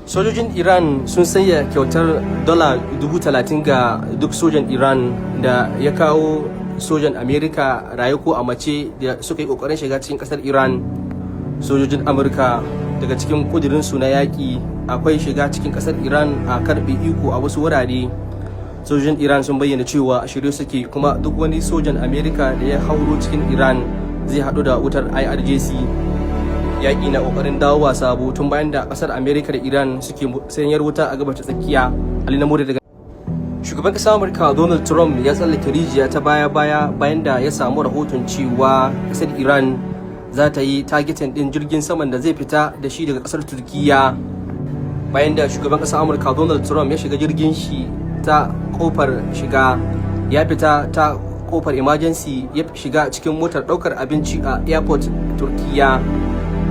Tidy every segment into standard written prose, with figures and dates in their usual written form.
Sojojin Iran sun sanya kyautar $30,000 ga duk sojan Iran da ya kawo sojan Amerika raye ko a mace da suka yi kokarin shiga cikin kasar Iran. Sojojin Amurka, daga cikin kudirinsu na yaƙi akwai shiga cikin kasar Iran a karbe iko a wasu wurare. Sojojin Iran sun bayyana cewa a shirye suke, kuma duk wani sojan Amerika da ya hauro cikin Iran zai haɗu da wutar IRGC. Yaƙi na ƙoƙarin dawowa sabo tun bayan da ƙasar Amerika da Iran suke sanyar wuta a Gabas ta Tsakiya. Ali Namure daga. Shugaban ƙasar Amurka Donald Trump ya tsallake rijiya ta baya-baya bayan da ya samu rahoton cewa ƙasar Iran za ta yi targeting ɗin jirgin saman da zai fita da shi daga ƙasar Turkiya. Bayan da shugaban ƙasar Amurka Donald Trump ya shiga jirgin shi ta kofar shiga, ya fita ta kofar emergency, ya shiga cikin motar ɗaukar abinci a airport Turkiya.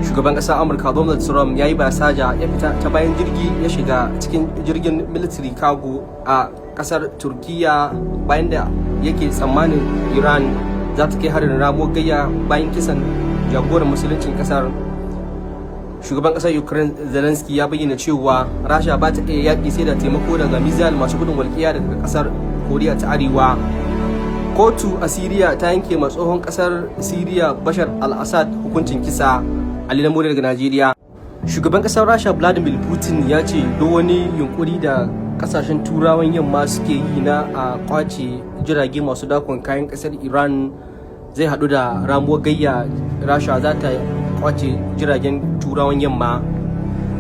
Shugaban ƙasar Amurka Donald Trump ya yi basaja, ya fita ta bayan jirgi, ya shiga cikin jirgin military cargo a ƙasar Turkiya, bayan da yake tsammanin Iran za ta kai harin ramuwar gayya bayan kisan jagoran Musuluncin ƙasar. Shugaban ƙasar Ukraine Zelensky ya bayyana cewa Rasha ba ta iya yaƙi sai da taimako daga missile masu gudun walƙiya daga ƙasar Koriya ta Arewa. Kotu a Siriya ta yanke ma tsohon ƙasar Siriya Bashar al-Assad hukuncin kisa. Ali Lamuri daga Najeriya. Shugaban kasar Rasha Vladimir Putin ya ce duk wani yunkuri da kasashen Turawan Yamma suke yi na a kwace jirage masu dakon kayan kasar Iran zai hadu da ramuwar gayya. Rasha za ta kwace jiragen Turawan Yamma.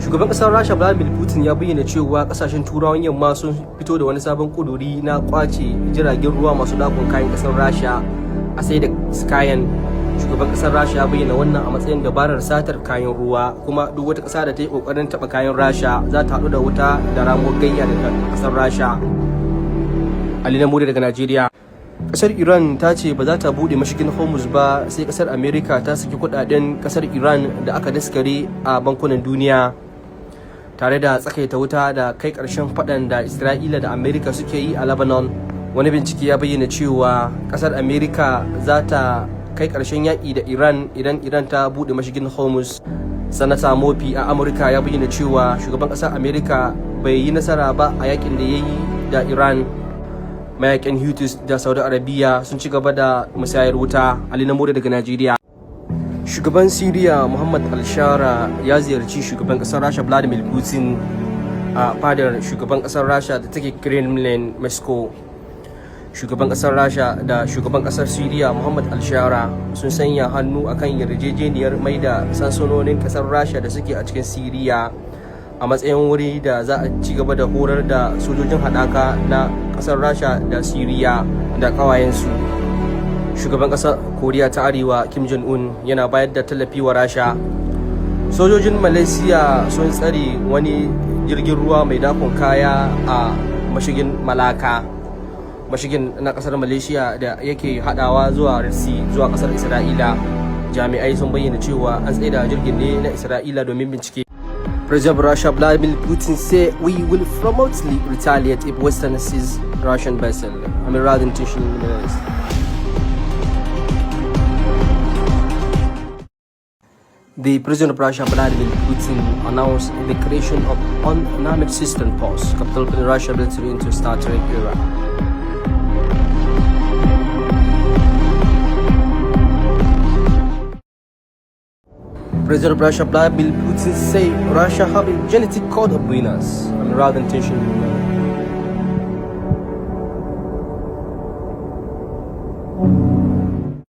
Shugaban kasar Rasha Vladimir Putin ya bayyana cewa kasashen Turawan Yamma sun fito da wani sabon kuduri na kwace jiragen ruwa masu dakon kayan kasar Rasha a sai da kayan. Shugaban kasar Rasha ya bayyana wannan a matsayin dabarar satar kayan ruwa, kuma duk wata kasa da ta yi kokarin taba kayan Rasha za ta haɗu da wuta da ramuwar gayya daga kasar Rasha. Ali Namuri daga Najeriya. Kasar Iran ta ce ba za ta bude mashigin Hormuz ba sai kasar America ta saki kudaden kasar Iran da aka daskare a bankunan duniya. Tare da tsakaita wuta da kai karshen fadan da Isra'ila da America suke yi a Lebanon. Wani bincike ya bayyana cewa kasar America za ta kai ƙarshen yaƙi da Iran idan Iran ta buɗe mashigin Hormuz. Sanata Murphy a Amurka ya bayyana cewa shugaban ƙasar Amerika bai yi nasara ba a yaƙin da ya yi da Iran. Mayaƙan Houthis da Saudi Arabia sun ci gaba da musayar wuta. Ali Namure daga Najeriya. Shugaban Syria Muhammad Al-Shara ya ziyarci shugaban ƙasar Rasha Vladimir Putin a fadar shugaban ƙasar Rasha da take Kremlin, Moscow. Shugaban kasar Rasha da shugaban kasar Siriya Muhammad Al-Shara sun sanya hannu akan yarjejeniyar mai da sansanonin kasar Rasha da suke a cikin Siriya a matsayin wuri da za a ci gaba da horar da sojojin haɗaka na kasar Rasha da Siriya da ƙawayensu. Shugaban kasar Koriya ta Arewa Kim Jong-un yana bayar da tallafi wa Rasha. Sojojin Malaysia sun tsare wani jirgin ruwa mai dakon kaya a mashigin Malaka, mashigin na kasar Malaysia da yake hadawa zuwa Red Sea zuwa kasar Isra'ila. Jami'ai sun bayyana cewa an tsaida jirgin ne na Isra'ila domin bincike. President of Russia Vladimir Putin say we will promptly retaliate if Western seize Russian vessel. I'm rather intention in the Middle East. The President of Russia Vladimir Putin announced the creation of unarmed system force, catapulting Russia military into Star Trek era. President of Russia Vladimir Putin say Russia have a genetic code of winners. I'm rather intention.